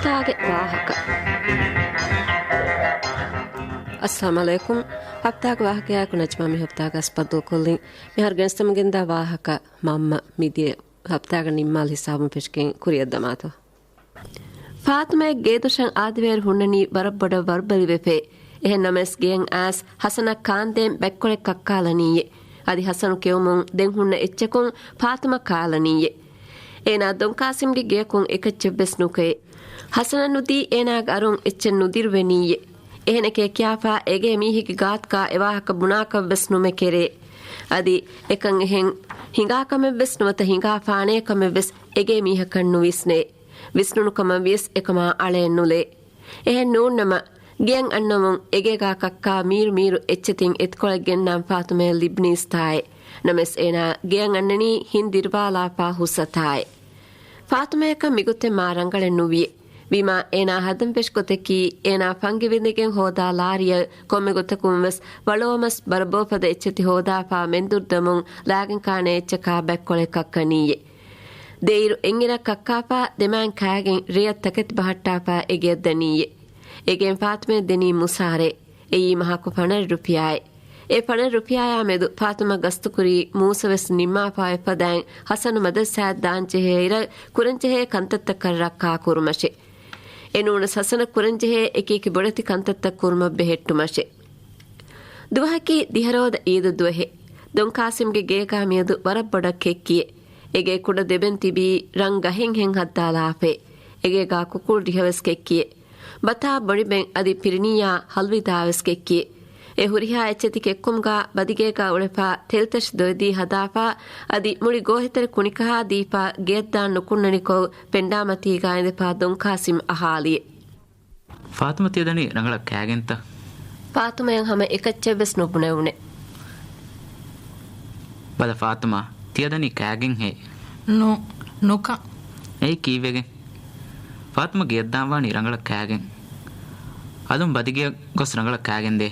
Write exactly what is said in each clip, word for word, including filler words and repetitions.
ގެ ވާހަކަ. އައްސަލާމު ޢަލައިކުމް. ހަފްތާގެ ވާހަކަޔާއެކު ނަޖްމާ މި ހަފްތާގަސް ބައްދަލުކޮށްލިން. މިހާރު ގެނެސްދެމުން ގެންދާ ވާހަކަ މަންމަ މިދިޔަ ހަފްތާގަ ނިންމާލި ހިސާބުން ފެށިގެން ކުރިއަށް ދަމާތޯ. ފާތުމައެއް ގޭދޮށަށް އާދިވޭއިރު ހުންނަނީ ވަރަށް ބޮޑަށް ވަރުބަލިވެފައި. އެހެން ނަމަވެސް ގެޔަށް އައިސް ހަސަނަށް ކާންދޭން ބައެއްކޮޅެއް ކައްކާލަނީއޭ. އަދި ހަސަނު ކެއުމުން ދެން ހުންނަ އެއްޗަކުން ފާތުމަ ކާލަނީއޭ. އޭނާ ދޮން ޤާސިމްގެ ގެޔަކުން އެކައްޗެއްވެސް ނުކެއޭ. ހަސަނަށް ނުދީ އޭނާގެ އަރުން އެއްޗެއް ނުދިރުވެނީއޭ. އެހެނެކޭ ކިޔާފާ އެގޭ މީހެއްގެ ގާތުގަ އެވާހަކަ ބުނާކަށްވެސް ނުމެ ކެރޭ. އަދި އެކަން އެހެން ހިނގާކަމެއްވެސް ނުވަތަ ހިނގާފާނޭ ކަމެއްވެސް އެގޭ މީހަކަށް ނުވިސްނޭ. ވިސްނުނު ކަމަށް ވިޔަސް އެކަމާ އަޅައެއް ނުލޭ. އެހެން ނޫންނަމަ، ގެޔަށް އަންނަމުން އެގޭގާ ކައްކާ މީރު މީރު އެއްޗެތިން އެތިކޮޅެއް ގެންނާން ފާތުމައަށް ލިބުނީސްތާއޭ. ނަމަވެސް އޭނާ ގެޔަށް އަންނަނީ ހިން ދިރިވާލާފާ ހުސްއަތާއޭ. ފާތުމަޔަކަށް މިގޮތެއް މާ ރަނގަޅެއް ނުވިޔޭ. ވީމާ އޭނާ ހަދަން ފެށި ގޮތަކީ، އޭނާ ފަންގި ވިނދެގެން ހޯދާ ލާރިއަށް ކޮންމެ ގޮތަކުން ވެސް ވަޅޯމަސް ބަރަބޯފަދަ އެއްޗެތި ހޯދާފާ މެންދުރުދަމުން ލާގެން ކާނެ އެއްޗަކާ ބައެއްކޮޅެއް ކައްކަނީއޭ. ދޭއިރު އެއްއިރަށް ކައްކާފާ ދެމާތް ކާގެން ރެޔަށް ތަކެތި ބަހައްޓާފާ އެގެޔަށް ދަނީއޭ. އެގެއިން ފާތުމައަށް ދެނީ މުސާރައެއް. އެއީ މަހަކު ފަނަރަ ރުފިޔާއެއް. އެ ފަނަރަ ރުފިޔާޔާ މެދު ފާތުމަ ގަސްތުކުރީ މޫސަވެސް ނިންމާފާ އޮތްފަދައިން ހަސަނު މަދަރުސާއަށް ދާންޖެހޭއިރަށް ކުރަންޖެހޭ ކަންތައްތައް ކަށަވަރު ރައްކާ ކުރުމަށެ. އެނޫނަސް ހަސަނަށް ކުރަންޖެހޭ އެކިއެކި ބޮޑެތި ކަންތައްތައް ކުރުމަށް ބެހެއްޓުމަށެ. ދުވަހަކީ ދިހަރޯދަ އީދު ދުވަހެއް. ދޮން ޤާސިމްގެ ގޭގާ މިއަދު ވަރަށް ބޮޑަށް ކެއްކިއެ. އެގޭ ކުޑަ ދެބެން ތިބީ ރަން ގަހެއްހެން ހައްދާލާފައެ. އެގޭގާ ކުކުޅު ރިހަވެސް ކެއްކިއެ. ބަތާ ބޮޑިބެން އަދި ފިރިނިއްޔާ ހަލުވިދާވެސް ކެއްކިއެ. އެ ހުރިހާ އެއްޗެތި ކެއްކުމުގާ ބަދިގޭގާ އުޅެފާ ތެލްތަށި ދޮވެދީ ހަދާފާ އަދި މުޅި ގޯހިތެރެ ކުނިކަހާ ދީފާ ގެޔަށްދާން ނުކުންނަނިކޮށް ފެންޑާމަތީގާ އިނދެފާ ދޮން ޤާސިމް އަހާލިއެ. ފާތުމަ ތިޔަދަނީ ރަނގަޅަށް ކާގެންތަ؟ ފާތުމަޔަށް ހަމަ އެކައްޗެއްވެސް ނުބުނެވުނެ. ބަލަ ފާތުމާ، ތިޔަދަނީ ކާގެންހޭ؟ ނު، ނުކަން. އެއީ ކީއްވެގެން؟ ފާތުމަ ގެޔަށްދާންވާނީ ރަނގަޅަށް ކާގެން. އަލުން ބަދިގެޔަށް ގޮސް ރަނގަޅަށް ކާގެންދޭ.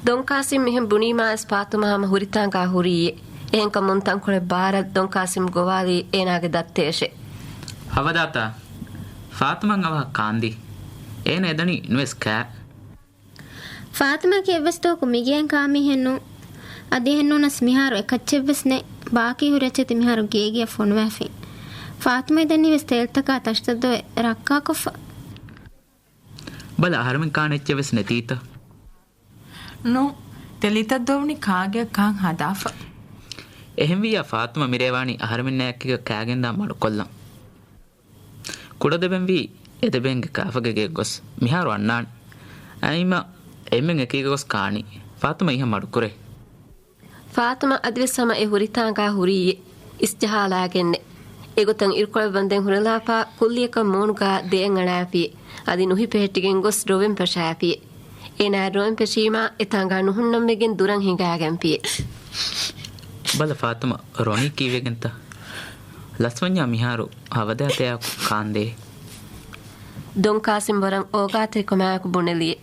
ދޮން ޤާސިމް މިހެން ބުނީމާވެސް ފާތުމަ ހަމަ ހުރިތާނގާ ހުރީއެ. އެހެންކަމުން ތަންކޮޅެއް ބާރަށް ދޮން ޤާސިމް ގޮވާލީ އޭނާގެ ދައްތައަށެ. ހަވަދާތާ، ފާތުމައަށް އަވަހަށް ކާންދީ. އޭނަ އެދަނީ ނުވެސް ކާ. ފާތުމައަކީ އެއްވެސް ދުވަހަކު މިގެއަށް ކާ މީހެއް ނޫން. އަދި އެހެންނޫނަސް މިހާރު އެކައްޗެއްވެސް ނެތް. ބާކީ ހުރި އެއްޗެތި މިހާރު ގޭގެއަށް ފޮނުވާފި. ފާތުމަ އެދަނީވެސް ތެލްތަކާ ތަށިތައް ދޮވެ ރައްކާކޮށްފަ. ބަލަ، އަހަރެމެން ކާނެ އެއްޗެއްވެސް ނެތީތަ؟ ނޫން. ތެލިތައް ދޮވުނީ ކާގެއަށް ކާން ހަދާފަ. އެހެންވިއްޔާ ފާތުމަ މިރޭވާނީ އަހަރެމެންނާއެކީގަ ކާގެންދާ މަޑުކޮށްލަން. ކުޑަދެބެންވީ އެދެބޭންގެ ކާފަގެ ގެއަށް ގޮސް މިހާރު އަންނާނެ. އައިމަ އެންމެން އެކީގަ ގޮސް ކާނީ. ފާތުމަ އިހަށް މަޑުކުރޭ. ފާތުމަ އަދިވެސް ހަމަ އެ ހުރިތާނގާ ހުރީއޭ. އިސްޖަހާލާގެންނެއް. އެގޮތަށް އިރުކޮޅެއް ވަންދެން ހުރެލާފާ ކުއްލިއަކަށް މޫނުގާ ދެއަތް އަޅާފި. އަދި ނުހިފެހެއްޓިގެން ގޮސް ރޮވެން ފަށާފި. އޭނާ ރޮވެން ފެށީމާ އެތާނގާ ނުހުންނަންވެގެން ދުރަށް ހިނގާގެންފި. ބަލަ ފާތުމަ، ރޮނީ ކީއްވެގެންތަ؟ ލަސްވަންޏާ މިހާރު ހަވަދާތަޔާ ކާންދޭ. ދޮން ޤާސިމް ވަރަށް އޯގާތެރިކަމާއެކު ބުނެލިއެ.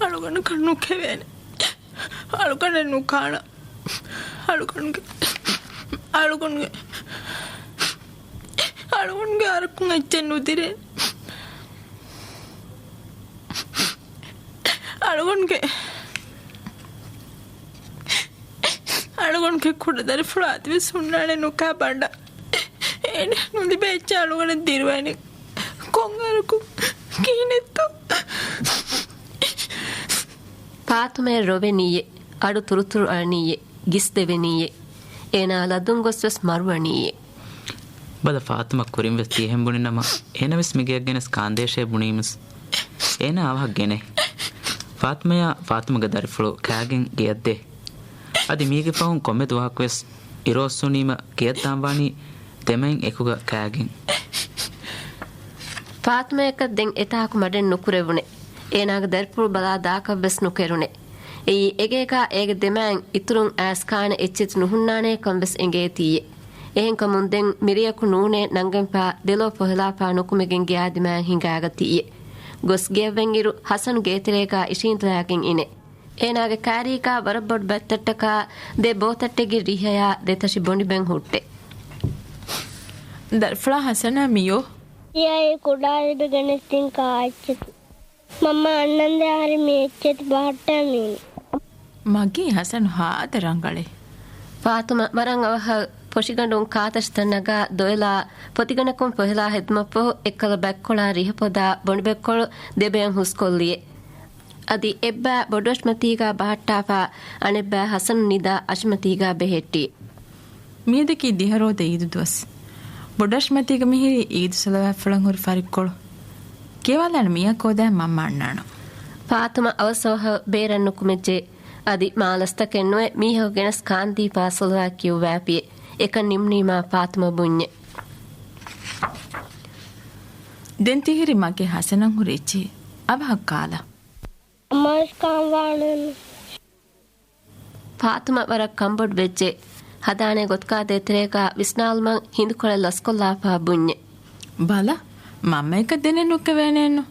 އަޅުގަނޑަކަށް ނުކެވޭނެ. އަޅުގަނޑެއް ނުކާނަން. އަޅުގަނޑުގެ، އަޅުގަނޑުގެ، އަޅުގަނޑުގެ އަރަކުން އެއްޗެއް ނުދިރޭ. އަޅުގަނޑުގެ، އަޅުގަނޑުގެ ކުޑަދަރިފުޅާ އަދިވެސް ހުންނާނެ ނުކާ ބަނޑަށް. އޭނަ ނުލިބޭ އެއްޗެއް އަޅުގަނޑަށް ދިރުވަނީ. ކޮން އަރަކު ކިހިނެއްތޯ؟ ފާތުމައަށް ރޮވެނީއޭ، އަޑު ތުރުތުރު އަޅަނީއޭ، ގިސް ދެވެނީއޭ. އޭނާ ލަދުން ގޮސްވެސް މަރުވަނީއޭ. ބަލަ ފާތުމަ ކުރިންވެސް ތިޔަހެން ބުނިނަމަ، އޭނަވެސް މިގެޔަށް ގެނެސް ކާންދޭށޭ ބުނީމުސް. އޭނާ އަވަހަށް ގެނޭ. ފާތުމަޔާ ފާތުމަގެ ދަރިފުޅު ކާގެން ގެޔަށްދޭ. އަދި މީގެ ފަހުން ކޮންމެ ދުވަހަކުވެސް އިރުއޮއްސުނީމަ ގެޔަށްދާންވާނީ ދެމައިން އެކުގަ ކާގެން. ފާތުމަޔަކަށް ދެން އެތާކު މަޑެއް ނުކުރެވުނެ. އޭނާގެ ދަރިފުޅު ބަލާ ދާކަށްވެސް ނުކެރުނެ. އެއީ އެގޭގާ އޭގެ ދެމައިން އިތުރުން އައިސް ކާނެ އެއްޗެތި ނުހުންނާނޭ ކަންވެސް އެނގޭތީއެ. އެހެންކަމުން ދެން މިރެޔަކު ނޫނޭ ނަންގެންފާ ދެލޯ ފޮހެލާފާ ނުކުމެގެން ގެޔާދިމާއަށް ހިނގާގަތީއެ. ގޮސް ގެޔަށްވެންއިރު ހަސަނު ގޭތެރޭގާ އިށީނދަލާގެން އިނެ. އޭނާގެ ކާރީގާ ވަރަށް ބޮޑު ބައްތައްޓަކާ ދެ ބޯތައްޓެއްގެ ރިހަޔާ ދެތަށި ބޮނޑިބެން ހުއްޓެ. ދަރިފުޅާ ހަސަނާ މިޔޯ. އެއީ ކުޑަ އަދި ގެނެސްދިން ކާ އެއްޗެތި. މަންމަ އަންނަންދެ އަހަރެން މި އެއްޗެތި ބަހައްޓަނީ. މަގީ ހަސަނު ހާދަ ރަނގަޅޭ. ފާތުމަ ވަރަށް އަވަހަށް ފޮށިގަނޑުން ކާތަށިތައް ނަގާ ދޮއެލާ ފޮތިގަނޑަކުން ފޮހެލާ ހެދުމަށްފަހު އެއްކަލަ ބަތްކޮޅާ ރިހަ ޕޮދާ ބޮނޑިބަތްކޮޅު ދެބަޔަށް ހުސްކޮށްލިއެ. އަދި އެއްބައި ބޮޑުއަށިމަތީގާ ބަހައްޓާފާ އަނެއްބައި ހަސަނު ނިދާ އަށިމަތީގާ ބެހެއްޓި. މިއަދަކީ ދިހަ ރޯދަ އީދު ދުވަސް. ބޮޑުއަށިމަތީގަ މިހިރީ އީދު ސަލަވާތްފުޅަށް ހުރި ފަރިއްކޮޅު. ކިޔަވާލާނެ މީހަކޯ ދާ މަންމަ އަންނާނަން. ފާތުމަ އަވަސް އަވަހަށް ބޭރަށް ނުކުމެއްޖެ. އަދި މާލަސްތަކެއް ނުވެ މީހަކު ގެނެސް ކާންދީފާ ސޮލުވާ ކިޔުއްވާފިއެ. އެކަން ނިމުނީމާ ފާތުމަ ބުންޏެ. ދެން ތިހިރި މަގޭ ހަސަނަށް ހުރި އެއްޗިހި އަވަހަށް ކާލާ. އަމާސް ކާން ވާނެ. ފާތުމަ ވަރަށް ކަންބޮޑު ވެއްޖެ. ހަދާނެ ގޮތުގާ ދޭތެރޭގާ ވިސްނާލުމަށް ހިނދުކޮޅެއް ލަސްކޮށްލާފާ ބުންޏެ. ބަލަ، މަންމަޔަކަށް ދެނެއް ނުކެވޭނެއެއްނު.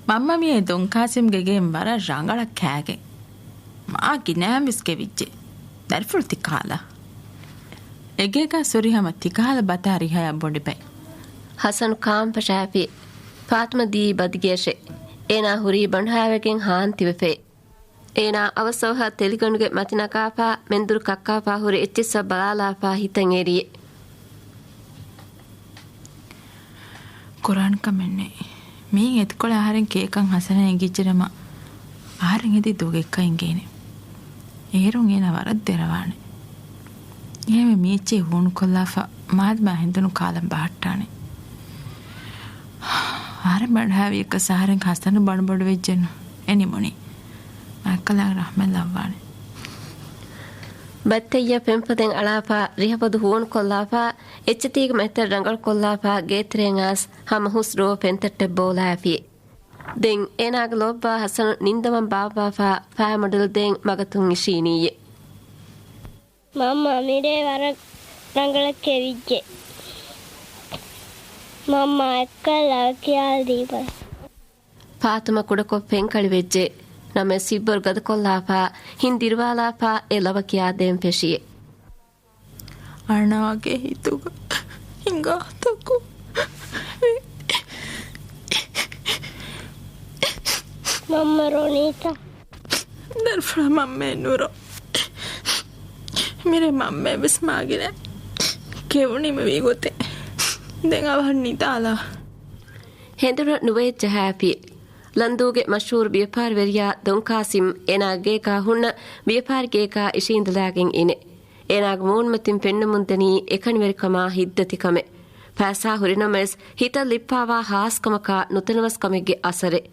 މަންމަ މިއޭ ދޮން ކާސިމްގެ ގެއިން ވަރަށް ރަނގަޅަށް ކާގެން. މާ ގިނައިން ވެސް ކެވިއްޖެ. ދަރިފުޅު ތި ކާލާ. އެގޭގާ ސޮރި ހަމަ ތިކަހަލަ ބަތާ ރިހަޔާ ބޮޑިބައި. ހަސަނު ކާން ފަށާފި. ފާތުމަ ދީ ބަދިގެއަށެ. އޭނާ ހުރީ ބަނޑުހައިވެގެން ހާން ތިބެފޭ. އޭނާ އަވަސްއަވަހަށް ތެލިގަނޑުގެ މަތި ނަގާފާ، މެންދުރު ކައްކާފާ ހުރި އެއްޗިއްސަށް ބަލާލާފާ ހިތަށް އެރިއެ. ކުރާން ކަމެއް ނެތް. މީ އެތިކޮޅެއް އަހަރެން ކޭކަން ހަސަނަށް އެނގިއްޖެނަމަ، އަހަރެން އެދި ދޫގެއްކަ އިނގޭނެ. އޭރުން އޭނާ ވަރަށް ދެރަވާނެ. އެހެންވެ މި އެއްޗެއް ހޫނުކޮށްލާފަ މާދަމާ ހެނދުނު ކާލަން ބަހައްޓާނެ. އަހަރެން ބަނޑުހައިވިޔަކަސް އަހަރެން ހަސަނު ބަނޑުބޮޑު ވެއްޖެނު. އެ ނިމުނީ. މާއެކަލާ ރަޙްމަތް ލައްވާނެ. ބައްތެއްޔަށް ފެންފޮދެއް އަޅާފާ، ރިހަފޮދު ހޫނުކޮށްލާފާ، އެއްޗެތީގެ މައްޗަށް ރަނގަޅުކޮށްލާފާ، ގޭތެރެއިން އައިސް ހަމަ ހުސް ރޯ ފެންތައްޓެއް ބޯލާފި. ދެން އޭނާގެ ލޯބިވާ ހަސަނު ނިންދަމަން ބާއްވާފާ، ފައި މޮޑެލް ދޭން މަގަތުން އިށީނީއެ. މަންމަ މިރޭ ވަރަށް ރަނގަޅަށް ކެވިއްޖެ. މަންމަ އެއްކަލަ ކިޔާލަދީބަ. ފާތުމަ ކުޑަކޮށް ފެންކަޅިވެއްޖެ. ނަމަވެސް ހިތްވަރު ގަދަކޮށްލާފާ، ހިން ދިރުވާލާފާ އެ ލަވަ ކިޔާދޭން ފެށިއެ. އަންނަވާގެ ހިތުގަ ހިނގާތަކު މަންމަ ރޮނީތަ؟ ދަރިފުޅާ މަންމައެއް ނުރޯ. މިރޭ މަންމައެއް ވެސް މާގިނަ ކެވުނީމަ ވީ ގޮތެއް. ދެން އަވަހަށް ނިދާލާ. ހެނދުނަށް ނުވައެއް ޖަހާފި. ލަންދޫގެ މަޝްހޫރު ވިޔަފާރިވެރިޔާ ދޮން ކާސިމް އޭނާގެ ގޭގާ ހުންނަ ވިޔަފާރި ގޭގާ އިށީނދެލާގެން އިނެ. އޭނާގެ މޫނުމަތިން ފެންނަމުންދަނީ އެކަނިވެރިކަމާ ހިތްދަތިކަމެއް. ފައިސާ ހުރިނަމަވެސް، ހިތަށް ލިއްޕާވާ ހާސްކަމަކާ ނުތަނަވަސްކަމެއްގެ އަސަރެއް.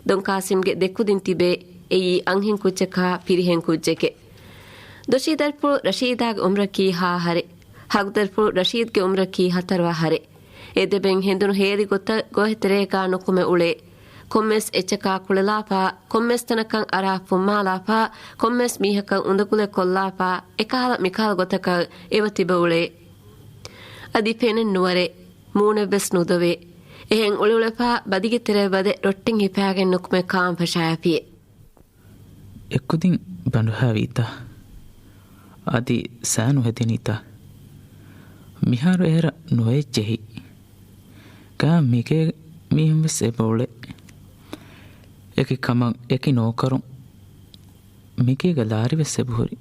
ދޮން ކާސިމްގެ ދެކުދިން ތިބޭ، އެއީ އަންހެން ކުއްޖަކާ ފިރިހެން ކުއްޖެކޭ. ދޮށީ ދަރިފުޅު ރަޝީދާގެ އުމްރަކީ ހަ އަހަރެއް. ހަގުދަރިފުޅު ރަޝީދްގެ އުމްރަކީ ހަތަރު އަހަރެއް. އެ ދެބެން ހެނދުނު ހޭލި ގޮތަށް ގޯހެތެރޭގާ ނުކުމެ އުޅޭ. ކޮންމެސް އެއްޗަކާ ކުޅެލާފާ، ކޮންމެސް ތަނަކަށް އަރާ ފުއްމާލާފާ، ކޮންމެސް މީހަކަށް އުނދަގުލެއް ކޮށްލާފާ، އެކަހަލަ މިކަހަލަ ގޮތަކަށް އެބަ ތިބެ އުޅޭ. އަދި ފެނެއް ނުވަރޭ، މޫނެއްވެސް ނުދޮވޭ. އެހެން އުޅިއުޅެފާ ބަދިގެ ތެރެއަށް ވަދެ ރޮއްޓެއް ހިފާގެން ނުކުމެ ކާން ފަށާފި. އެކުދިން ބަނޑުހައިވީތަ؟ އަދި ސައި ނުހެދިނީތަ؟ މިހާރު އެހެރަ ނުވައެއް ޖެހި. ކާ މިގޭ މީހުން ވެސް އެބަ އުޅޭ. އެކި ކަމަށް އެކި ނޯކަރުން މިގޭގަ ލާރި ވެސް އެބަހުރި.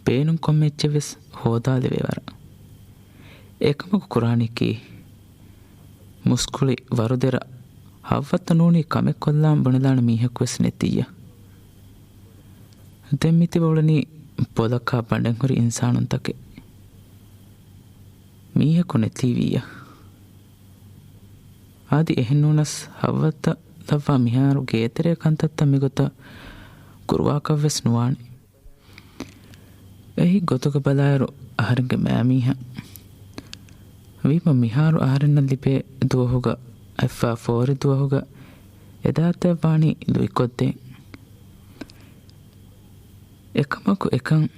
ބޭނުން ކޮންމެ އެއްޗެއް ވެސް ހޯދާލެވޭ ވަރަށް. އެކަމަކު ކުރާނީ ކީ؟ މުސްކުޅި ވަރުދެރަ ހައްވައްތަ ނޫނީ ކަމެއް ކޮށްލާން ބުނެލާނެ މީހަކު ވެސް ނެތިއްޔާ. ދެން މިތިބަ އުޅެނީ ބޮލަކާ ބަނޑެއް ހުރި އިންސާނުންތަކެއް. މީހަކު ނެތީވިއްޔާ. އަދި އެހެންނޫނަސް ހައްވައްތަ ލައްވާ މިހާރު ގޭތެރޭ ކަންތައްތައް މިގޮތަށް ކުރުވާކަށް ވެސް ނުވާނެ. އެހި ގޮތުގަ ބަލާއިރު އަހަރެންގެ މައިމީހަށް ވީމަ މިހާރު އަހަރެންނަށް ލިބޭ ދުވަހުގަ އެއްފާ ފޯރި ދުވަހުގަ އެދާތައް ވާނީ ލުއިކޮށްދޭން. އެކަމަކު އެކަން.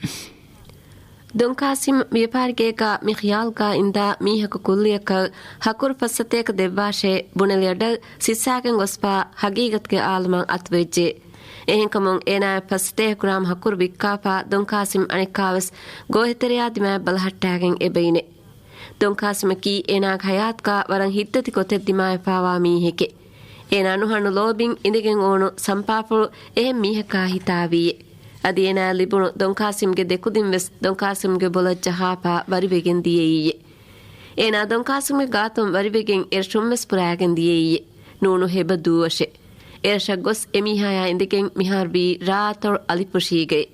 ދޮން ކާސިމް ވިޔަފާރިގޭގަ މި ޚިޔާލްގަ އިންދާ މީހަކު ކުއްލިއަކަށް ހަކުރު ފައްސަތޭކަ ދެއްވާށޭ ބުނެލިއަޑަށް ސިއްސާގެން ގޮސްފާ ހަގީގަތުގެ އާލަމަށް އަތުވެއްޖެ. އެހެންކަމުން އޭނާއަށް ފައްސަތޭކަ ގްރާމް ހަކުރު ވިއްކާފާ ދޮން ކާސިމް އަނެއްކާވެސް ގޯހެތެރެޔާ ދިމާއަށް ބަލަހައްޓާގެން އެބައިނެ. ދޮން ޤާސިމަކީ އޭނާގެ ޙަޔާތުގަ ވަރަށް ހިތްދަތި ގޮތެއް ދިމާވެފާވާ މީހެކެ. އޭނާ ނުހަނު ލޯބިން އިނދެގެން އުޅުނު ސަމްޕާފުޅު އެހެން މީހަކާ ހިތާވީއެ. އަދި އޭނާ ލިބުނު ދޮން ޤާސިމްގެ ދެކުދިން ވެސް ދޮން ޤާސިމްގެ ބޮލަށް ޖަހާފާ ވަރިވެގެން ދިޔައީއެ. އޭނާ ދޮން ޤާސިމްގެ ގާތުން ވަރިވެގެން އެރަށުން ވެސް ފުރާގެން ދިޔައީއެ. ނޫނު ހެބަ ދޫއަށެ. އެރަށަށް ގޮސް އެމީހާޔާ އިނދެގެން މިހާރު ވީ ރާއަތޮޅު އަލިފުށީގައެ.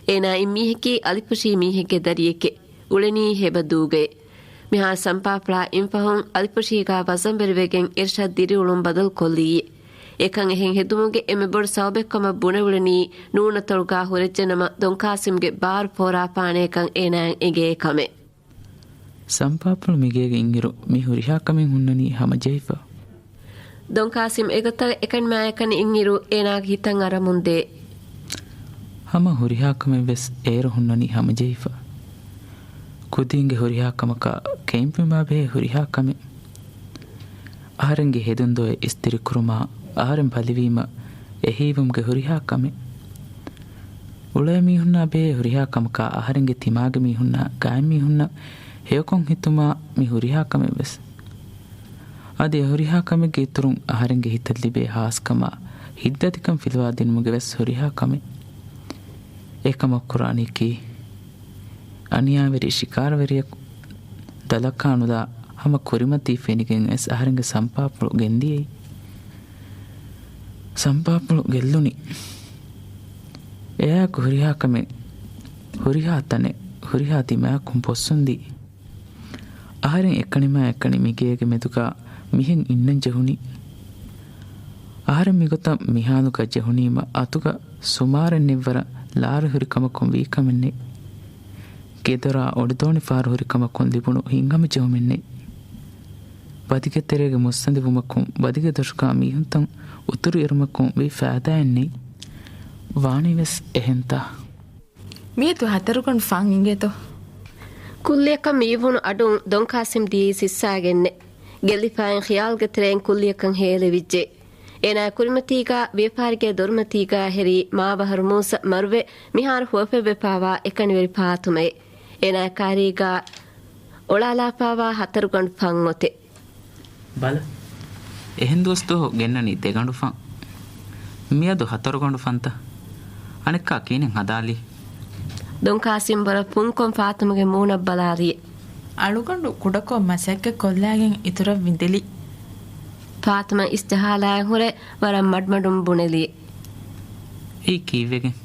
އޭނާ އިން މީހަކީ އަލިފުށީ މީހެއްގެ ދަރިއެކެ. އުޅެނީ ހެބަ ދޫގައެ. މިހާރު ސަމްޕާފުޅާ އިން ފަހުން އަލިފުށީގާ ވަޒަންވެރިވެގެން އެރަށަށް ދިރިއުޅުން ބަދަލުކޮށްލީއެ. އެކަން އެހެން ހެދުމުގެ އެންމެ ބޮޑު ސަބަބެއްކަމަށް ބުނެ އުޅެނީ ނޫނަތޮޅުގާ ހުރެއްޖެނަމަ ދޮން ޤާސިމްގެ ބާރު ފޯރާފާނޭކަން އޭނާއަށް އެނގޭ ކަމެއް. ސަމްޕާޕުޅު މިގޭގަ އިންއިރު މި ހުރިހާ ކަމެއް ހުންނަނީ ހަމަޖެހިފަ. ދޮން ޤާސިމް އެގޮތަށް އެކަނިމާއެކަނި އިންއިރު އޭނާގެ ހިތަށް އަރަމުންދޭ. ހަމަ ހުރިހާ ކަމެއް ވެސް އޭރު ހުންނަނީ ހަމަޖެހިފަ. ކުދީންގެ ހުރިހާ ކަމަކާ ކެއިންފުޅުމާ ބެހޭ ހުރިހާ ކަމެއް. އަހަރެންގެ ހެދުން ދޮވެ އިސްތިރިކުރުމާ، އަހަރެން ބަލިވީމަ އެހީވުމުގެ ހުރިހާ ކަމެއް. އުޅޭ މީހުންނާ ބެހޭ ހުރިހާ ކަމަކާ، އަހަރެންގެ ތިމާގެ މީހުންނާ، ގާތް މީހުންނަށް ހެޔޮކޮން ހިތުމާ މި ހުރިހާ ކަމެއް ވެސް. އަދި އެ ހުރިހާ ކަމެއްގެ އިތުރުން އަހަރެންގެ ހިތަށް ލިބޭ ހާސްކަމާ، ހިތްދަތިކަން ފިލުވާ ދިނުމުގެ ވެސް ހުރިހާ ކަމެއް. އެކަމަށް ކުރާނީކީ؟ އަނިޔާވެރި ޝިކާރަވެރިޔަކު ދަލަކާ ނުލާ ހަމަ ކުރިމަތީ ފެނިގެން އެސް އަހަރެންގެ ސަމްޕާޕުޅު ގެންދިޔައީ. ސަމްޕާޕުޅު ގެއްލުނީ. އެއާއެކު ހުރިހާ ކަމެއް، ހުރިހާ ތަނެއް، ހުރިހާ ތިމާއަކުން ޕޮއްސުންދީ. އަހަރެން އެކަނިމާ އެކަނި މިގޭގެ މެދުގާ މިހެން އިންނަން ޖެހުނީ. އަހަރެން މިގޮތަށް މިހާލުގަ ޖެހުނީމަ އަތުގަ ސުމާރެއް ނެތްވަރަށް ލާރި ހުރި ކަމަކުން ވީ ކަމެއް ނެތް. ގެދޮރާ އޮޑިދޯނިފާރު ހުރި ކަމަކުން ލިބުނު ހިތްހަމަޖެހުމެއް ނެތް. ބަދިގެ ތެރޭގެ މުއްސަނދި ވުމަކުން، ބަދިގެ ދޮށުގާ މީހުންތައް އުތުރު އެރުމަކުން ވީ ފައިދާއެއް ނެތް. ވާނީ ވެސް އެހެންތަ؟ މިއަދު ހަތަރުގަނޑު ފަން އިނގޭތޯ؟ ކުއްލިއަކަށް މިއިވުނު އަޑުން ދޮން ޤާސިމް ދިޔައީ ސިއްސާގެންނެ. ގެއްލިފައިން ޚިޔާލްގެ ތެރެއިން ކުއްލިއަކަށް ހޭލެވިއްޖެ. އޭނާ ކުރިމަތީގާ ވިޔަފާރިގެ ދޮރުމަތީގާ ހެރީ މާބަހަރު މޫސަ މަރުވެ މިހާރު ހުވަފެއްވެފާވާ އެކަނިވެރި ފާތުމައެ. އޭނާ ކާރީގާ އޮޅާލާފާވާ ހަތަރުގަނޑު ފަން އޮތެ. ބަލަ. އެހެން ދުވަސްދުވަހު ގެންނަނީ ދެގަނޑު ފަން. މިއަދު ހަތަރުގަނޑު ފަންތަ؟ އަނެއްކާ ކިހިނެއް ހަދާލީ؟ ދޮން ޤާސިމް ވަރަށް ފުންކޮށް ފާތުމަގެ މޫނަށް ބަލާލިއެ. އަޅުގަނޑު ކުޑަކޮށް މަސައްކަތް ކޮށްލާގެން އިތުރަށް ވިނދެލި. ފާތުމަ އިސްޖަހާލާ ހުރެ ވަރަށް މަޑުމަޑުން ބުނެލިއެ. އެއީ ކީއްވެގެން؟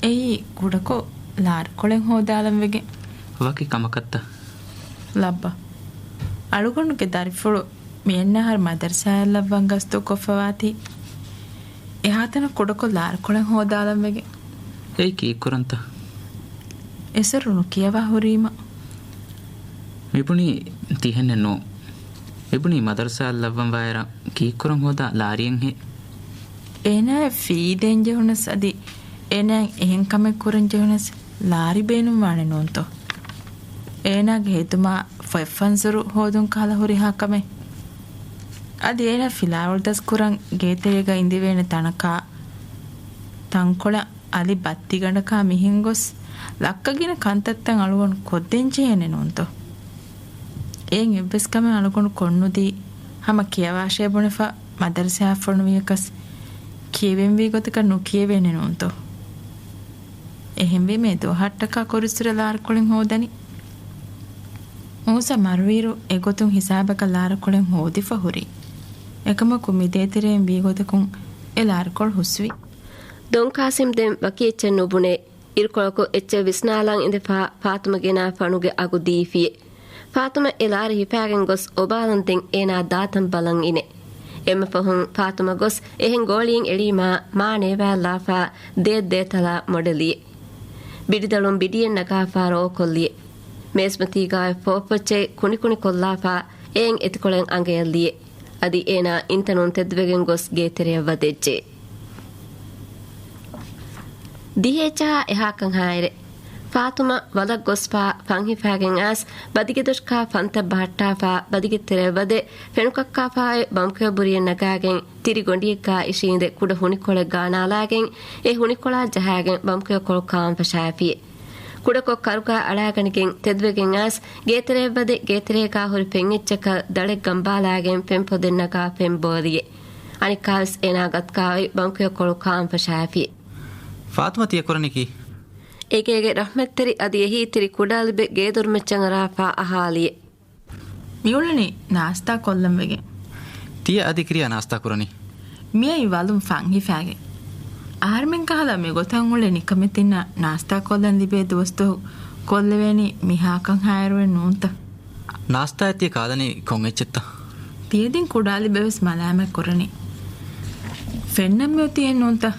އެއީ ކުޑަކޮށް ލާރިކޮޅެއް ހޯދާލަން ވެގެން. ވަކި ކަމަކަށްތަ؟ ލައްބަ. އަޅުގަނޑުގެ ދަރިފުޅު މިއަންނަ އަހަރު މަދަރުސާއަށް ލައްވަން ގަސްތު ކޮށްފަވާތީ. އެހާތަނަށް ކުޑަކޮށް ލާރިކޮޅެއް ހޯދާލަން ވެގެން. އެއީ ކީއްކުރަންތަ؟ އެސޮރު ނުކިޔަވާ ހުރީމަ. މިބުނީ ތިހެންނެއް ނޫން. މިބުނީ މަދަރުސާއަށް ލައްވަން ވާއިރަށް ކީއްކުރަން ހޯދާ ލާރިއެއްހޭ. އޭނާއަށް ފީ ދޭން ޖެހުނަސް އަދި އޭނާއަށް އެހެން ކަމެއް ކުރަން ޖެހުނަސް ލާރި ބޭނުންވާނެ ނޫންތޯ؟ އޭނާގެ ހެދުމާ ފޮތްފަންސުރު ހޯދުން ކަހަލަ ހުރިހާ ކަމެއް. އަދި އޭނާ ފިލާވަޅުދަސް ކުރަން ގޭތެރޭގަ އިނދެވޭނެ ތަނަކާ ތަންކޮޅަށް އަލި ބައްތިގަނޑަކާ މިހެން ގޮސް ލައްކަ ގިނަ ކަންތައްތައް އަޅުގަނޑު ކޮށްދޭން ޖެހޭނެ ނޫންތޯ؟ އެއިން އެއްވެސް ކަމެއް އަޅުގަނޑު ކޮށްނުދީ ހަމަ ކިޔަވާށޭ ބުނެފަ މަދަރުސާއަށް ފޮނުވިޔަކަސް ކިޔެވެންވީ ގޮތަކަށް ނުކިޔެވޭނެ ނޫންތޯ؟ އެހެންވީމަ އެ ދުވަހަށްޓަކާ ކުރިއްސުރެ ލާރިކޮޅެއް ހޯދަނީ. މޫސަ މަރުވިއިރު އެގޮތުން ހިސާބަކަށް ލާރިކޮޅެއް ހޯދިފަ ހުރި. އެކަމަކު މި ދޭތެރެއިން ވީގޮތަކުން އެ ލާރިކޮޅު ހުސްވި. ދޮން ޤާސިމް ދެން ވަކި އެއްޗެއް ނުބުނޭ. އިރުކޮޅަކު އެއްޗެއް ވިސްނާލަން އިނދެފާ ފާތުމަ ގެނާ ފަނުގެ އަގު ދީފިއޭ. ފާތުމަ އެ ލާރި ހިފާގެން ގޮސް އޮބާލަން ދެން އޭނާ ދާތަން ބަލަން އިނެ. އެންމެ ފަހުން ފާތުމަ ގޮސް އެހެން ގޯޅިއެއް އެޅީމާ މާ ނޭވާލާފާ ދޭތް ދޭތަލާ މޮޑެލިއެ. ބިޑިދަޅުން ބިޑިއެއް ނަގާފާ ރޯކޮށްލިއެ. މޭޒުމަތީގާ ފޯފޮއްޗެއް ކުނިކުނި ކޮށްލާފާ އެއިން އެތިކޮޅެއް އަނގަޔަށްލިއެ. އަދި އޭނާ އިންތަނުން ތެދުވެގެން ގޮސް ގޭތެރެއަށް ވަދެއްޖެ. ދިހައެއްޖަހާ އެހާކަން ހާއިރެ. ފާތުމަ ވަލަށް ގޮސްފާ ފަން ހިފާގެން އައިސް ބަދިގެދޮށުގާ ފަންތައް ބަހައްޓާފާ ބަދިގެ ތެރެއަށް ވަދެ ފެނުކައްކާފާއި ބަނބުކެޔޮ ބުރިއެއް ނަގާގެން ތިރި ގޮނޑިއެއްގާ އިށީނދެ ކުޑަ ހުނިކޮޅެއް ގާނާލާގެން އެ ހުނިކޮޅާ ޖަހާގެން ބަނބުކެޔޮކޮޅު ކާން ފަށާފިއެ. ކުޑަކޮށް ކަރުގާ އަޅާގަނެގެން ތެދުވެގެން އައިސް، ގޭތެރެއަށްވަދެ ގޭތެރޭގާ ހުރި ފެންއެއްޗަކަށް ދަޅެއް ގަނބާލާގެން ފެން ފޮދެއް ނަގާ ފެން ބޯލިއެ. އަނެއްކާވެސް އޭނާ ގަދަކާއޮތް ބަންކުއެއްކޮޅު ކާން ފަށާފިއެ. ފާތުމަ ތިޔަ ކުރަނީ ކީ؟ އޭގޭގެ ރަޙްމަތްތެރި އަދި އެހީތެރި ކުޑާލިބެ ގޭދޮރުމައްޗަށް އަރާފާ އަހާލިއެ. މިއުޅެނީ ނާސްތާ ކޮށްލަން ވެގެން. ތިޔަ އަދި ކިރިޔާ ނާސްތާ ކުރަނީ؟ މިއައީ ވަލުން ފަންހިފާގެން. އަހަރެމެން ކަހަލަ މިގޮތަށް އުޅޭ ނިކަމެތިންނަށް ނާސްތާ ކޮށްލަން ލިބޭ ދުވަސްދުވަހު ކޮށްލެވޭނީ މިހާކަން ހާއިރުވެ ނޫންތަ؟ ނާސްތާއެއް ތިޔަ ކާލަނީ ކޮން އެއްޗެއްތަ؟ ތިޔަދިން ކުޑާލިބެވެސް މަލާމަތް ކުރަނީ. ފެންނަން މިއޮތީ އެއްނޫންތަ؟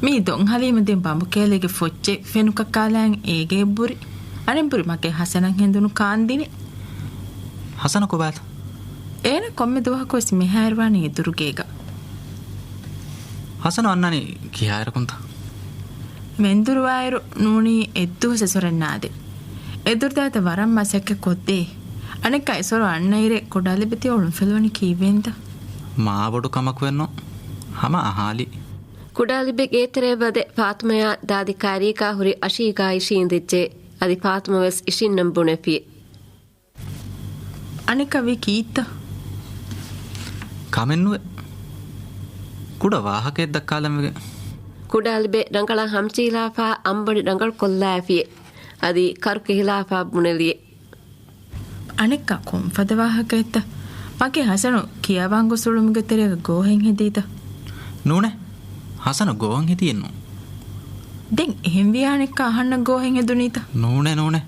މީ ދޮން ހަލީމަދީން ބަނބުކޭލޭގެ ފޮއްޗެއް ފެނު ކަކާލާން އޭގެ އެއްބުރި. އަނެއްބުރި މަގޭ ހަސަނަށް ހެނދުނު ކާންދިނި. ހަސަނަ ކޮބާތަ؟ އޭނަ ކޮންމެ ދުވަހަކުވެސް މިހާއިރުވާނީ އެދުރުގޭގަ. ހަސަނަ އަންނަނީ ކިހާއިރަކުންތަ؟ މެންދުރުވާއިރު ނޫނީ އެއްދުވަސް އެސޮރެއް ނާދެ. އެދުރުދާތަ ވަރަށް މަސައްކަތް ކޮށްދޭ. އަނެއްކާ އެސޮރު އަންނައިރެއް ކުޑާލިބެ ތިޔަ އޮޅުންފެލުވަނީ ކީއްވެއިންތަ؟ މާބޮޑު ކަމަކުވެއްނު. ހަމަ އަހާލި. ކުޑާލިބެ ގޭތެރެއަށްވަދެ ފާތުމަޔާ ދާދި ކާރީގާ ހުރި އަށީގާ އިށީނދެއްޖެ. އަދި ފާތުމަވެސް އިށީންނަން ބުނެފި. އަނެއްކާ ވީ ކީއްތަ؟ ކަމެއްނުވޭ. ކުޑަ ވާހަކައެއް ދައްކާލަންވެގެން. ކުޑާލިބެ ރަނގަޅަށް ހަމަޖެހިލާފާ އަނބޮޑި ރަނގަޅު ކޮށްލާފިއެ. އަދި ކަރު ކެހިލާފާ ބުނެލިއެ. އަނެއްކާ ކޮންފަދަ ވާހަކައެއްތަ؟ މަގޭ ހަސަނު ކިޔަވާން ގޮސް އުޅުމުގެ ތެރޭގަ ގޯހެއް ހެދީތަ؟ ނޫނޭ. ހަސަނު ގޯހެއް ހެދީއެއްނު. ދެން އެހެންވިޔާ އަނެއްކާ އަހަންނަށް ގޯހެއް ހެދުނީތަ؟ ނޫނޭ، ނޫނޭ.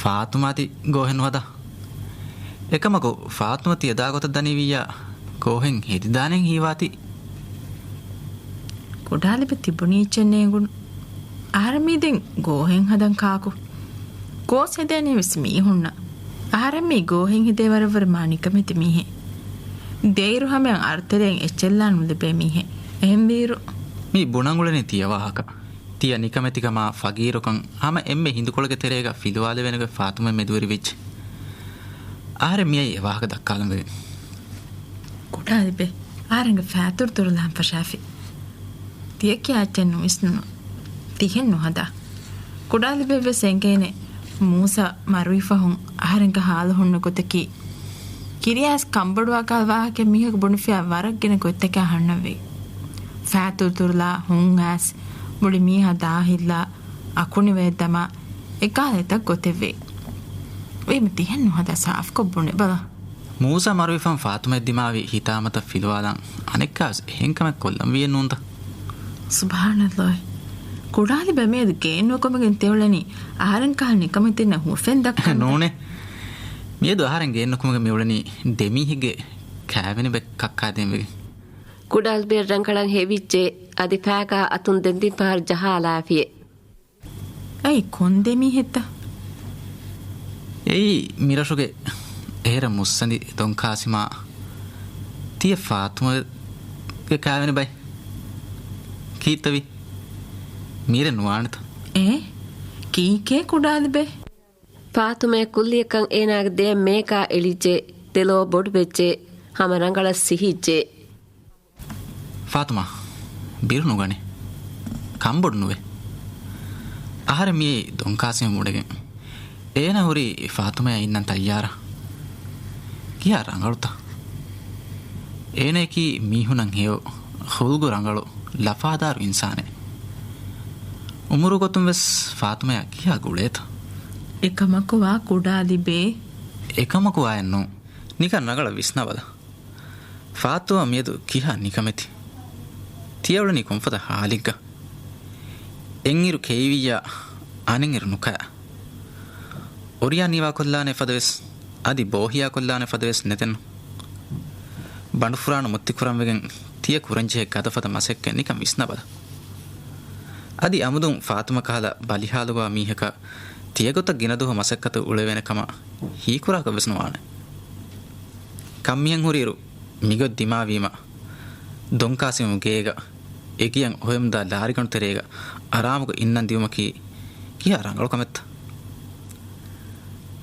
ފާތުމާ ތި ގޯހެއް ނުހަދާ. އެކަމަކު ފާތުމަ ތިޔަ ދާ ގޮތަށް ދަނީވިއްޔާ ގޯހެއް ހެދިދާނެ ހީވާތީ. ކުޑާލިބެ ތިބުނީ އެއްޗެއް ނޭނގުނު. އަހަރެން މީ ދެން ގޯހެއް ހަދަން ކާކު؟ ގޯސް ހެދޭނީވެސް މީހުންނަށް. އަހަރެން މީ ގޯހެއް ހެދޭ ވަރަށްވުރެ މާ ނިކަމެތި މީހެއް. ދޭއިރު ހަމަޔަށް އަރުތެރެއިން އެއްޗެއްލާ ނުލިބޭ މީހެއް. އެހެންވީއިރު. މީ ބުނަން އުޅެނީ ތިޔަ ވާހަކަ. ތިޔަ ނިކަމެތިކަމާ ފަގީރުކަން ހަމަ އެންމެ ހިނދުކޮޅެއްގެ ތެރޭގަ ފިލުވާލެވޭނެގޮތް ފާތުމަ މެދުވެރިވެއްޖެ. އަހަރެން މިއައީ އެ ވާހަކަ ދައްކާލަން ވެގެން. ކުޑާލިބެ އަހަރެންގެ ފައިތުރުތުރުލާން ފަށާފި. ތިޔަ ކިޔާ އެއްޗެއް ނުވިސްނުނު. ތިހެން ނުހަދާ. ކުޑާލިބެއްވެސް އެނގޭނެ މޫސަ މަރުވި ފަހުން އަހަރެންގެ ހާލު ހުންނަ ގޮތަކީ. ކިރިޔާސް ކަންބޮޑުވާ ކަހަލަ ވާހަކައެއް މީހަކު ބުނެފިޔާ ވަރަށް ގިނަ ގޮތްތަކާ ހަންނަންވީ. ފައިތުރުތުރުލާ، ހުން އައިސް، މުޅި މީހާ ދާހިއްލާ، އަކުނިވަޔަށް ދަމާ، އެކަހަލަ އެތައް ގޮތެއްވޭ. ވީމަ ތިހެން ނުހަދާ ސާފުކޮށް ބުނެބަލަ. މޫސަ މަރުވިފަހުން ފާތުމައަށް ދިމާވި ހިތާމަތައް ފިލުވާލަން އަނެއްކާވެސް އެހެން ކަމެއް ކޮށްލަން ވީއެއްނޫންތަ؟ ސުބްޙާނައްލާހި. ކުޑާލިބެ މިއަދު ގެއެއް ނުކުމެގެން ތިއުޅެނީ އަހަރެން ކަހަލަ ނިކަމެތިންނަށް ހުވަފެން ދައްކަންތަ؟ ނޫނޭ. މިއަދު އަހަރެން ގެއެއް ނުކުމެގެން މިއުޅެނީ ދެމީހެއްގެ ކާވެނި ބައެއް ކައްކާދޭން ވެގެން. ކުޑާލިބެ ރަނގަޅަށް ހެވިއްޖެ. އަދި ފައިގާ އަތުން ދެން ތިން ފަހަރު ޖަހާލާފިއެ. އެއީ ކޮން ދެމީހެއްތަ؟ އެއީ މިރަށުގެ އޭރަށް މުއްސަނދި ދޮން ކާސިމާ ތިޔަ ފާތުމަގެ ކާވެނި ބައެއް. ކީއްތަވީ؟ މީރެއް ނުވާނެތަ؟ އޭ؟ ކީކޭ ކުޑާލިބެ؟ ފާތުމައަށް ކުއްލިއަކަށް އޭނާގެ ދެއަތް މޭކާ އެޅިއްޖެ. ދެލޯ ބޮޑުވެއްޖެ. ހަމަ ރަނގަޅަށް ސިހިއްޖެ. ފާތުމާ، ބިރު ނުގަނޭ. ކަންބޮޑު ނުވޭ. އަހަރެން މިއީ ދޮން ކާސިމް ބުނެގެން. އޭނަ ހުރީ ފާތުމަޔާ އިންނަން ތައްޔާރަށް. ކިހާ ރަނގަޅުތަ؟ އޭނަޔަކީ މީހުންނަށް ހެޔޮ، ޚުލްގު ރަނގަޅު، ލަފާދާރު އިންސާނެއް. އުމުރު ގޮތުން ވެސް ފާތުމަޔާ ކިހާ ގުޅޭތަ؟ އެކަމަކު ވާ ކުޑާލިބޭ. އެކަމަކު ވާއެއްނޫން. ނިކަން ރަނގަޅަށް ވިސްނާބަލަ. ފާތުމަ މިއަދު ކިހާ ނިކަމެތި؟ ތިޔަ އުޅެނީ ކޮންފަދަ ހާލެއްގަ؟ އެއްއިރު ކެއިވިއްޔާ، އަނެއްއިރު ނުކަޔާ. އޮރިޔާ ނީވާކޮށްލާނެ ފަދަވެސް، އަދި ބޯހިޔާކޮށްލާނެ ފަދަވެސް ނެތެއްނު. ބަނޑުފުރާނު މުއްތި ކުރަންވެގެން ތިޔަ ކުރަންޖެހޭ ގަދަފަދަ މަސައްކަތް ނިކަން ވިސްނާބަލަ. އަދި އަމުދުން ފާތުމަ ކަހަލަ ބަލިހާލުގަވާ މީހަކަށް ތިޔަގޮތަށް ގިނަދުވަހު މަސައްކަތަށް އުޅެވޭނެ ކަމަށް ހީކުރާކަށްވެސް ނުވާނެ. ކަންމިހެން ހުރިއިރު މިގޮތް ދިމާވީމަ، ދޮންކާސިމު ގޭގަ އެގިޔަން އޮހޮއެމުންދާ ލާރިގަނޑު ތެރޭގަ އަރާމުގަ އިންނަން ދިއުމަކީ ކިހާ ރަނގަޅު ކަމެއްތަ؟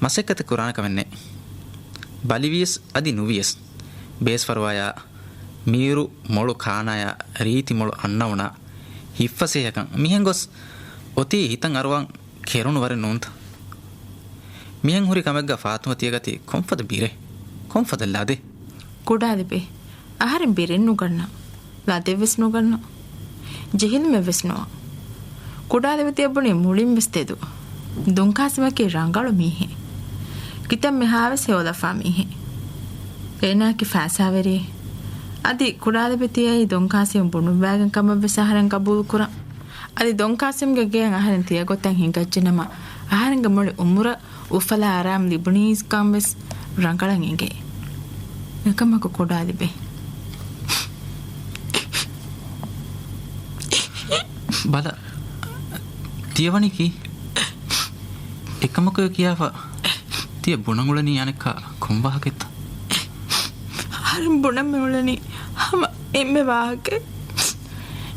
މަސައްކަތެއް ކުރާނެ ކަމެއް ނެތް. ބަލިވިޔަސް އަދި ނުވިޔަސް، ބޭސްފަރުވާޔާ، މީރު މޮޅު ކާނާޔާ، ރީތި މޮޅު އަންނައުނާ، ހިއްފަސޭހަކަން މިހެން ގޮސް އޮތީ ހިތަށް އަރުވާން ކެރުނު ވަރެއް ނޫންތަ؟ މިހެން ހުރި ކަމެއްގަ ފާތުމަ ތިޔަ ގަތީ ކޮންފަދަ ބިރެއް؟ ކޮންފަދަ ލަދެއް؟ ކުޑާލިބޭ، އަހަރެން ބިރެއް ނުގަންނަ، ލަދެއްވެސް ނުގަންނަ، ޖެހިލުމެއްވެސް ނުވާ. ކުޑާލިބެ ތިޔަ ބުނީ މުޅިންވެސް ތެދު. ދޮންކާސިމަކީ ރަނގަޅު މީހެއް. ކިތައް މިހާވެސް ހެޔޮލަފާ މީހެއް. އޭނާއަކީ ފައިސާވެރިއެއް. އަދި ކުޑާލިބެ ތިޔައީ ދޮންކާސިމް ބުނުއްވާގެން ކަމަށްވެސް އަހަރެން ގަބޫލުކުރަން. އަދި ދޮންކާސިމްގެ ގެއަށް އަހަރެން ތިޔަގޮތަށް ހިނގައްޖެނަމަ، އަހަރެންގެ މުޅި އުމުރަށް އުފަލާ އަރާމް ލިބުނީސްކަން ވެސް ރަނގަޅަށް އެނގޭ. އެކަމަކު ކުޑާލިބޭ. ބަލަ، ތިޔަ ވަނީ ކީ؟ އެކަމަކު ކިޔާފަ ތިޔަ ބުނަން އުޅެނީ އަނެއްކާ ކޮން ވާހަކައެއްތަ؟ އަހަރެން ބުނަން މި އުޅެނީ ހަމަ އެންމެ ވާހަކައެއް.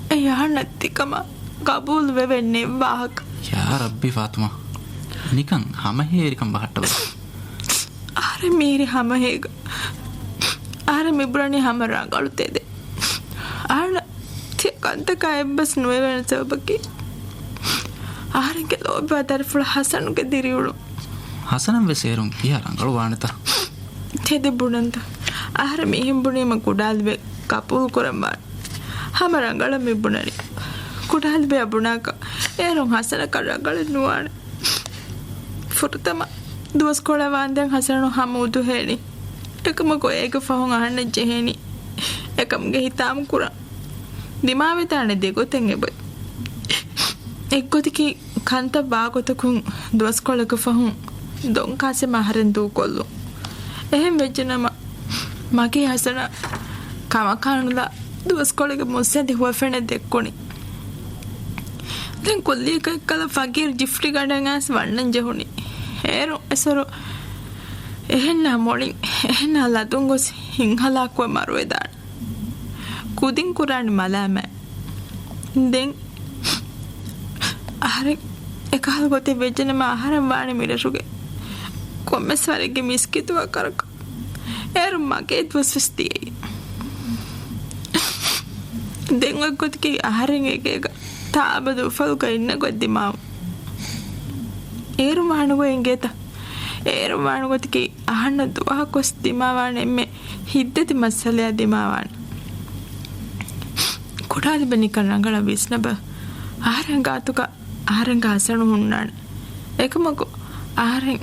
އެ އަހަންނަށް ތިކަމަށް ގަބޫލު ވެވެ ނެތް ވާހަކަ. ޔާ ރައްބީ ފާތުމާ، ނިކަން ހަމަހޭވެރިކަން ބަހައްޓަބަ. އަހަރެން މިހިރީ ހަމަހޭގަ. އަހަރެން މިބުނަނީ ހަމަ ރަނގަޅު ތެދެއް. އަހަންނަށް ތިޔަ ކަންތަކާ އެއްބަސް ނުވެވޭނެ ސަބަބަކީ އަހަރެންގެ ލޯބިވާ ދަރިފުޅު ހަސަނުގެ ދިރިއުޅުން. ހަސަނަށް ވެސް އޭރުން ކިހާ ރަނގަޅު ވާނެތަ؟ ތެދެއް ބުނަންތަ؟ އަހަރެން މިހެން ބުނީމަ ކުޑާލިބެ ގަބޫލު ކުރަން ވާނެ. ހަމަ ރަނގަޅަށް މި ބުނަނީ. ކުޑާލިބެއަށް ބުނާކަށް އޭރުން ހަސަނަކަށް ރަނގަޅެއް ނުވާނެ. ފުރަތަމަ ދުވަސްކޮޅަށް ވާންދެން ހަސަނު ހަމަ އުދުހޭނީ. އެކަމަކު އޭގެ ފަހުން އަހަންނަށް ޖެހޭނީ އެކަމުގެ ހިތާމަ ކުރަން. ދިމާވެދާނެ ދެގޮތެއް އެބައި. އެއްގޮތަކީ ކަންތައް ވާގޮތަކުން ދުވަސްކޮޅެއްގެ ފަހުން ދޮން ކާސިމް އަހަރެން ދޫކޮށްލުން. އެހެން ވެއްޖެނަމަ، މަގޭ ހަސަނަށް ކަމަކާނުލާ ދުވަސްކޮޅެއްގެ މުއްސަނދި ހުވަފެނެއް ދެއްކުނީ. ދެން ކުއްލިއަކަށް އެއްކަލަ ފަގީރު ޖިފްޓި ގަނޑެއް އައިސް ވަންނަން ޖެހުނީ. އޭރު އެސޮރު އެހެންނާ މޮޅިން، އެހެންނާ ލަދުން ގޮސް ހިތްހަލާކުވެ މަރުވެދާނެ. ކުދިން ކުރާނެ މަލާމާތް. ދެން އަހަރެން އެކަހަލަ ގޮތެއް ވެއްޖެނަމަ އަހަރެން ވާނެ މިރަށުގެ ކޮންމެސް ވަރެއްގެ މިސްކިތު އަކަރަކަށް. އޭރު މަގޭ ދުވަސްވެސް ދިޔައީ. ދެން އޮތްގޮތަކީ އަހަރެން އެގޭގަ ތާއަބަދު އުފަލުގަ އިންނަ ގޮތް ދިމާވުން. އޭރު ވާނެ ގޮތް އެނގޭތަ؟ އޭރު ވާނެ ގޮތަކީ އަހަންނަށް ދުވަހަކުވެސް ދިމާވާނެ އެންމެ ހިތްދަތި މައްސަލައެއް ދިމާވާނެ. ކުޑާލިބެ ނިކަން ރަނގަޅަށް ވިސްނަބަ. އަހަރެން ގާތުގަ އަހަރެންގެ ހަސަނު ހުންނާނެ. އެކަމަކު އަހަރެން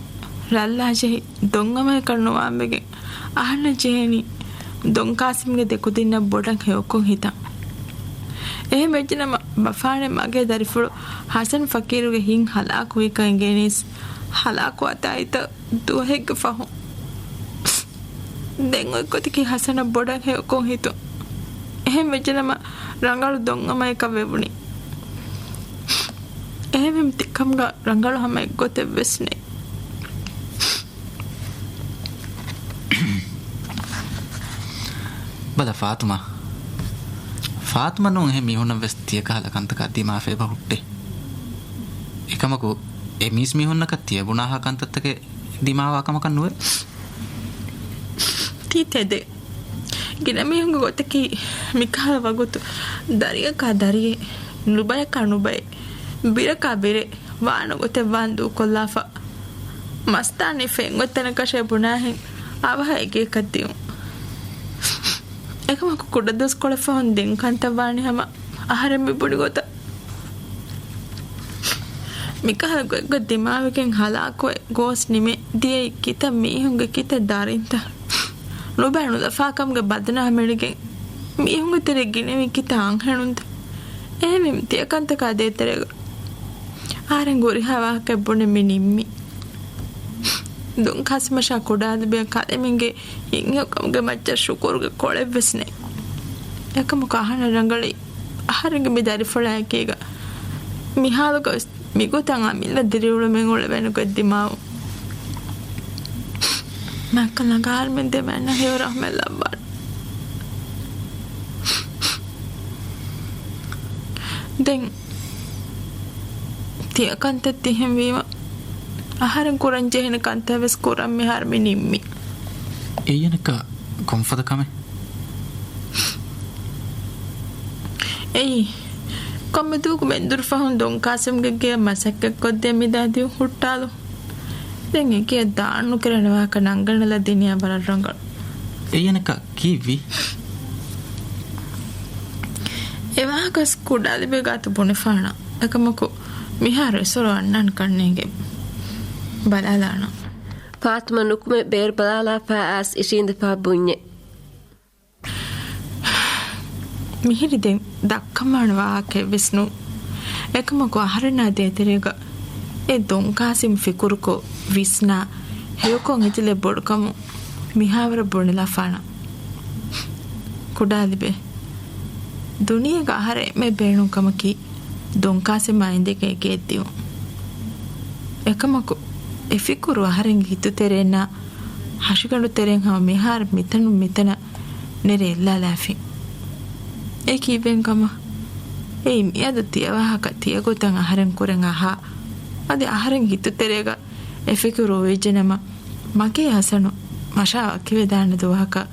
ރަށްލާ ޖެހި ދޮންއަމައަކަށް ނުވާންވެގެން އަހަންނަށް ޖެހޭނީ ދޮން ކާސިމްގެ ދެކުދިންނަށް ބޮޑަށް ހެޔޮކޮށް ހިތަން. އެހެން ވެއްޖެނަމަ ބަފާނެ މަގޭ ދަރިފުޅު ހަސަން ފަޤީރުގެ ހިތް ހަލާކުވީކަން އެނގޭނީސް ހަލާކުވާ ތާއީތަ ދުވަހެއްގެ ފަހުން. ދެން އޮތްގޮތަކީ ހަސަނަށް ބޮޑަށް ހެޔޮކޮށް ހިތުން. އެހެން ވެއްޖެނަމަ ރަނގަޅު ދޮންއަމައަކަށް ވެވުނީ. އެހެންވީމަ ތިކަމުގަ ރަނގަޅު ހަމަ އެއްގޮތެއްވެސް ނެތް. ބަލަ ފާތުމާ. ފާތުމަ ނޫން އެހެން މީހުންނަށް ވެސް ތިޔަކަހަލަ ކަންތަކާ ދިމާވެފަ އެބަ ހުއްޓޭ. އެކަމަކު އެ މީސް މީހުންނަކަށް ތިޔަ ބުނާހާ ކަންތައްތަކެއް ދިމާވާ ކަމަކަށް ނުވޭ. ތީ ތެދެއް. ގިނަ މީހުންގެ ގޮތަކީ މިކަހަލަ ވަގުތު ދަރިއަކާ ދަރިއެއް، ނުބަޔަކާ ނުބައެއް، ބިރަކާ ބިރެއް ވާނެ ގޮތެއް ވާން ދޫކޮށްލާފަ. މަސްތާނީ ފެން އޮތް ތަނަކަށޭ ބުނާހެން އަވަހަށް އެގޭކަށް ދިއުން. އެކަމަކު ކުޑަދުވަސްކޮޅެއް ފަހުން ދެން ކަންތައް ވާނީ ހަމަ އަހަރެން މި ބުނި ގޮތަށް. މިކަހަލަ ގޮތްގޮތް ދިމާވެގެން ހަލާކުވެ ގޯސް ނިމެ ދިޔައީ ކިތައް މީހުންގެ ކިތައް ދަރިންތަ؟ ނުބައި ނުލަފާކަމުގެ ބަދުނާމަ އެޅިގެން މީހުންގެ ތެރެ ގިނަވީ ކިތައް އަންހެނުންތަ؟ އެހެންވީމަ ތިޔަ ކަންތަކާ ދޭތެރޭގަ އަހަރެން ހުރިހާ ވާހަކައެއް ބުނެ މި ނިންމީ. ދޮން ކާސިމަށާ ކުޑާލިބެއަށް ކަލޭމެންގެ ހިތްހެޔޮކަމުގެ މައްޗަށް ޝުކުރުގެ ކޮޅެއްވެސް ނެތް. އެކަމަކު އަހަންނަށް ރަނގަޅީ އަހަރެންގެ މި ދަރިފުޅާއެކީގަ މިހާލުގަވެސް މިގޮތަށް އަމިއްލަ ދިރިއުޅުމެއް އުޅެވޭނެ ގޮތް ދިމާވުން. މާތްކަން ނަގާ އަހަރުމެން ދެމެންނަށް ހެޔޮ ރަހްމަތް ލައްވާނެ. ދެން ތިޔަ ކަންތައް ތިހެން ވީމަ، އަހަރެން ކުރަން ޖެހޭނެ ކަންތައް ވެސް ކުރަން މިހާރު މި ނިންމީ. އެއީ އަނެއްކާ ކޮންފަދަ ކަމެއް؟ އެއީ، ކޮންމެ ދުވަހަކު މެންދުރު ފަހުން ދޮން ކާސިމްގެ ގެޔަށް މަސައްކަތްކޮށްދޭ މިދާ ދިޔުން ހުއްޓާލުން. ދެން އެ ގެޔަށް ދާން ނުކެރޭނެ ވާހަކަ ނަންގަންނަލަ ދިނިޔާ ވަރަށް ރަނގަޅު. އެޔަނަކަ ކީއްވި؟ އެ ވާހަކަ ކުޑައަލިބެ ގާތު ބުނެފާނަ. އެކަމަކު މިހާރު އެސޮރު އަންނާނެ ކަންނޭނގެ ބަލާލާނަ. ފާތުމަ ނުކުމެ ބޭރު ބަލާލާފާ އައިސް އިށީނދެފާ ބުންޏެ. މިހިރި ދެން ދައްކަމާނެ ވާހަކައެއް ވެސް ނޫން. އެކަމަކު އަހަރެންނާ ދޭތެރޭގަ އެ ދޮން ކާސިމް ފިކުރުކޮށް، ވިސްނާ، ހެޔޮކޮށް އެތިލެއް ބޮޑުކަމުން މިހާވަރަށް ބުނެލާފާނަ. ކުޑައަލިބެ. ދުނިޔޭގަ އަހަރެން އެންމެ ބޭނުން ކަމަކީ ދޮން ކާސިމާ އިނދެގެން އެ ގެއަށް ދިއުން. އެކަމަކު އެ ފިކުރު އަހަރެންގެ ހިތުތެރޭންނާ ހަށިގަނޑު ތެރެއިން ހަމަ މިހާރު މިތަނުން މިތަނަށް ނެރެ އެއްލާލާފި. އެ ކީއްވެން ކަމަށް؟ އެއީ މިއަދު ތިޔަވާހަކަ ތިޔަގޮތަށް އަހަރެން ކުރަން އަހާ، އަދި އަހަރެން ހިތުތެރޭގަ އެ ފިކުރު އޮވެއްޖެނަމަ، މަގޭ ހަސަނު މަށާ ވަކިވެދާނެ ދުވަހަކަށް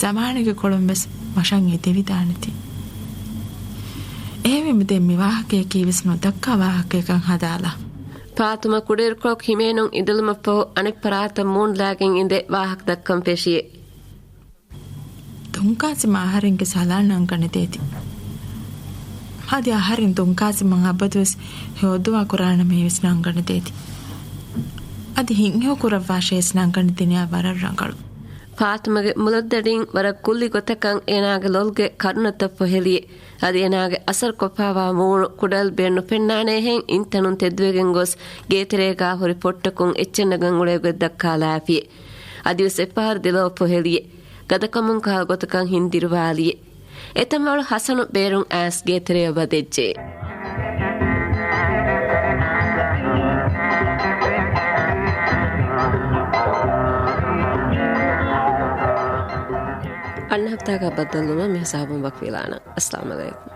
ޒަމާނީގެ ކޮޅުން ވެސް މަށަށް އެދެވިދާނެތީ. އެހެންވީމަ ދެން މި ވާހަކަޔަކީ ވެސް ނުދައްކާ ވާހަކަޔަކަށް ހަދާލާ. ފާތުމަ ކުޑައިރުކޮޅަކު ހިމޭނުން އިނދެލުމަށްފަހު އަނެއް ފަރާތަށް މޫނުލާގެން އިނދެ ވާހަކަ ދައްކަން ފެށިއޭ. ދޮން ކާސިމް އަހަރެންގެ ސަލާން ނަންގަނެދޭތި. އަދި އަހަރެން ދޮން ކާސިމަށް އަބަދުވެސް ހެޔޮ ދުޢާ ކުރާނަމޭ ވެސް ނަންގަނެދޭތި. އަދި ހިތްހެޔޮ ކުރައްވާށޭ ވެސް ނަންގަނެދިނިޔާ ވަރަށް ރަނގަޅު. ފާތުމަގެ މުލައްދަޑިން ވަރަށް ކުއްލި ގޮތަކަށް އޭނާގެ ލޮލުގެ ކަރުނަތައް ފޮހެލިއެ. އަދި އޭނާގެ އަސަރުކޮށްފާވާ މޫނު ކުޑައަލިބެއަށް ނުފެންނާނޭހެން އިންތަނުން ތެދުވެގެން ގޮސް ގޭތެރޭގާ ހުރި ފޮއްޓަކުން އެއްޗެއް ނަގަން އުޅޭ ގޮތް ދައްކާލާފިއެ. އަދިވެސް އެއްފަހަރު ދެލޯ ފޮހެލިއެ. ގަދަކަމުން ކަހަލަ ގޮތަކަށް ހިން ދިރުވާލިއެ. އެތަންވަޅު ހަސަނު ބޭރުން އައިސް ގޭތެރެޔަށް ވަދެއްޖެ. އަންނަ ހަފްތާގަ ބައްދަލުވުމަށް މިހިސާބުން ވަކިވެލާނަން. އައްސަލާމު ޢަލައިކުމް.